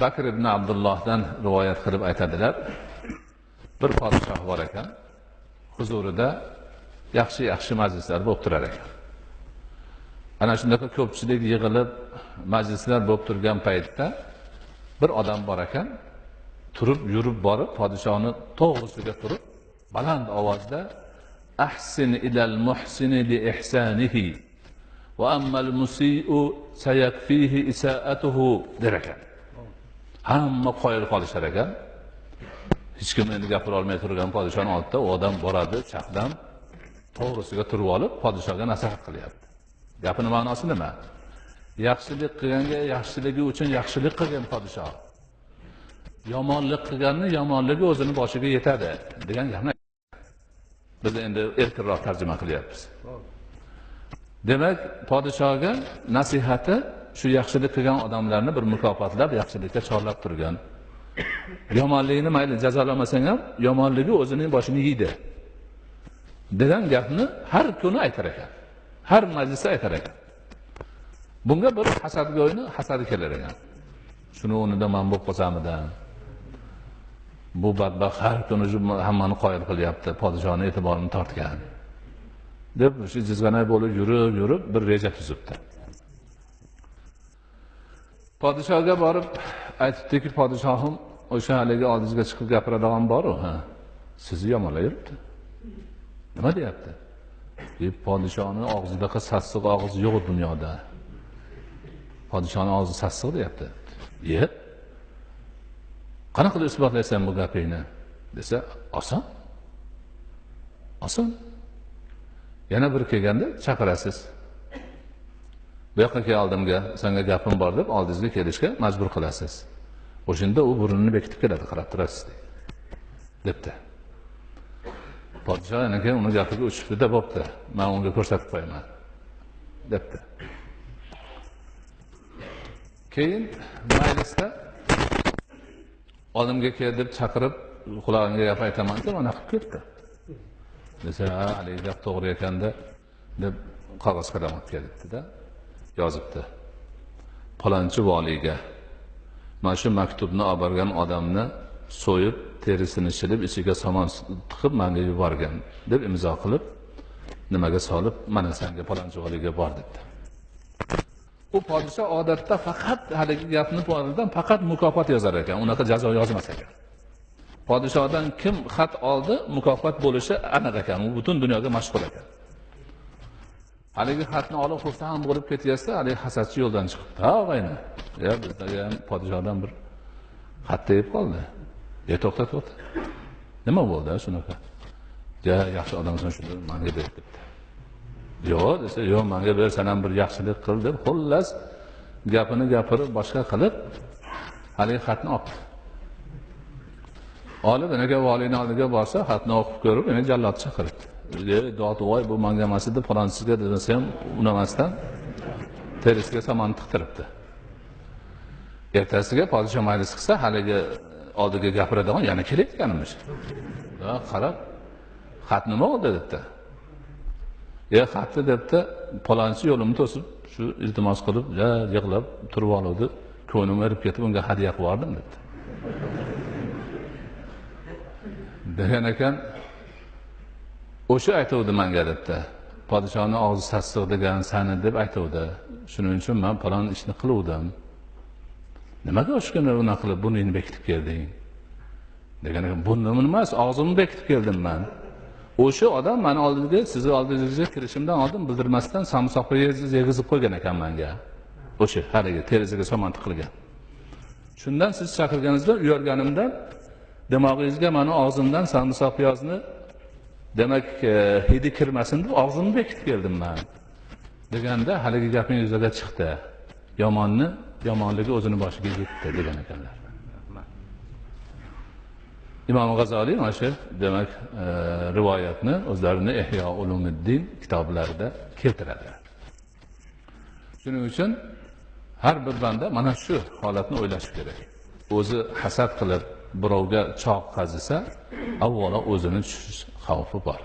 Bakr ibn Abdullohdan rivoyat qilib aytadilar, bir podshoh bor ekan, huzurida yaxshi-yaxshi majlislar bo'lib turar ekan. Ana shundaqa ko'pchilik yig'ilib majlislar bo'lib turgan paytda bir odam bor ekan, turib yurib borib podshohni to'g'risiga turib baland ovozda ahsin ilal muhsini li ihsanihi va ammal musii'u sayakfihi isaatuhu der ekan. Hamma qoyil qolishar ekan. Hech kim endi gapira olmay turgan podshohning oldida u odam boradi, chaqdam to'g'risiga turib olib podshohga nasihat qilyapti. Gapining ma'nosi nima? Yaxshilik qilganga yaxshiligi uchun yaxshilik qilgan podshoh. Yomonlik qilganni yomonligi o'zini boshiga yetadi degan gapni biz endi erkinroq tarjima qilyapmiz. Demak, podshohga nasihati shu yaxshilik qilgan odamlarni bir mukofotlab, yaxshilikka chorlab turgan. Yomonligini mayli jazolamasang ham yomonligi o'zining boshini yeydi degan gapni har kuni aytar ekan. Har majlisda aytar ekan. Bunga bir hasadgo'yni hasadi kelar ekan. Shuni o'rnida men bo'lib qolsammidan. Bu badbaxt har kuni hammani qoyil qilyapti, podshohning e'tiborini tortgan deb shu jizg'anay bo'lib yurib bir reja tuzibdi. Podshohga borib aytibdiki, podshohim, o'sha haligi oldingizga chiqib gapiradigan bor-u, ha, sizni yomonlab yuribdi. Nima deyapti? Deb podshohning og'zidaqa sassiq og'iz yo'q dunyoda. Podshohning og'zi sassiq deyapti. Ye? Qanaqa qilib isbotlaysan bu gapingni? Desa, oson. Oson. Yana bir kelganda chaqirasiz. Bu yoqqa kel oldimga, senga gapim bor deb oldingizga kelishga majbur qilasiz. O'shanda u burnini bekitib keladi, qarab turasiz debdi. Podshoh yana keyin uni gapiga uchibdi-da, bo'pti, men unga ko'rsatib qo'yaman debdi. Keyin majlisda oldimga kel deb chaqirib, qulog'imga gap aytaman deb mana qilib ketdi. Desa, ha, haligi gap to'g'ri ekanda deb qog'oz qalam olib kelibdi-da, yozibdi. Palonchi voliyga mana shu maktubni olib borgan odamni so'yib, terisini shilib, ichiga somon tiqib menga yuborgan deb imzo qilib, nimaga solib, mana senga palonchi voliyga bor debdi. U podshoh odatda faqat haligi gapni boridan faqat mukofot yozar ekan, unaqa jazo yozmas ekan. Podshohdan kim xat oldi, mukofot bo'lishi aniq ekan, u butun dunyoga mashhur ekan. Haligi xatni olib xursand bo'lib ketyapsa, haligi hasadchi yo'ldan chiqibdi. Ha, og'ayni, ya bizga ham podshohdan bir xat tegib qoldi. Ya to'xta, to'xta. Nima bo'ldi shunaqa? Ja, yaxshi odamsan, shuni menga ber debdi. Yo'q desa, yo'q menga ber, sen ham bir yaxshilik qil deb, xullas gapini gapirib, boshqa qilib haligi xatni oldi. Olib, anaga voliyning oldiga borsa, xatni o'qib ko'rib, uni jallod chaqiribdi. Dod voy, bu menga emas edi, falonchiga desa ham unamasdan terisiga somon tiqtiribdi. Ertasiga podshoh majlis qilsa, haligi oldiga gapiradigan yana kelayotganmish. Qarab, xat nima bo'ldi debdi. Ya xatni debdi, palonchi yo'limni to'sib, shu iltimos qilib, yig'lab turib oldi, ko'nglim erib ketib, unga hadya qilib yubordim debdi. Degan ekan, o'sha aytuvdi menga debdi. Podshohning og'zi sassiq degan sani deb aytuvdi. Shuning uchun men falon ishni qiluvdim. Nimaga o'sha kuni unaqa qilib burningni bekitib kelding? Degan ekan, burnimni emas, og'zimni bekitib keldim men. O'sha odam meni oldimga, sizni oldingizga kirishimdan oldin bildirmasdan samsoqqa yegizib qo'ygan ekan menga. O'sha haligi terazaga somon tiqilgan. Shundan siz chaqirganingizda uyalganimdan dimog'ingizga meni og'zimdan samsoq piyozni demak hidi kirmasin deb og'zimni bekitib keldim men. Deganda haligi gapning yuzaga chiqdi. Yomonni yomonligi o'zini boshiga yetdi degan ekanlar. Imom G'azoliy mana shu demak rivoyatni o'zlarini Ihyo Ulumiddin kitoblarida keltiradilar. Shuning uchun har bir banda mana shu holatni o'ylashi kerak. O'zi hasad qilib birovga choq qazisa, avvalo o'zini tushish xavfi bor.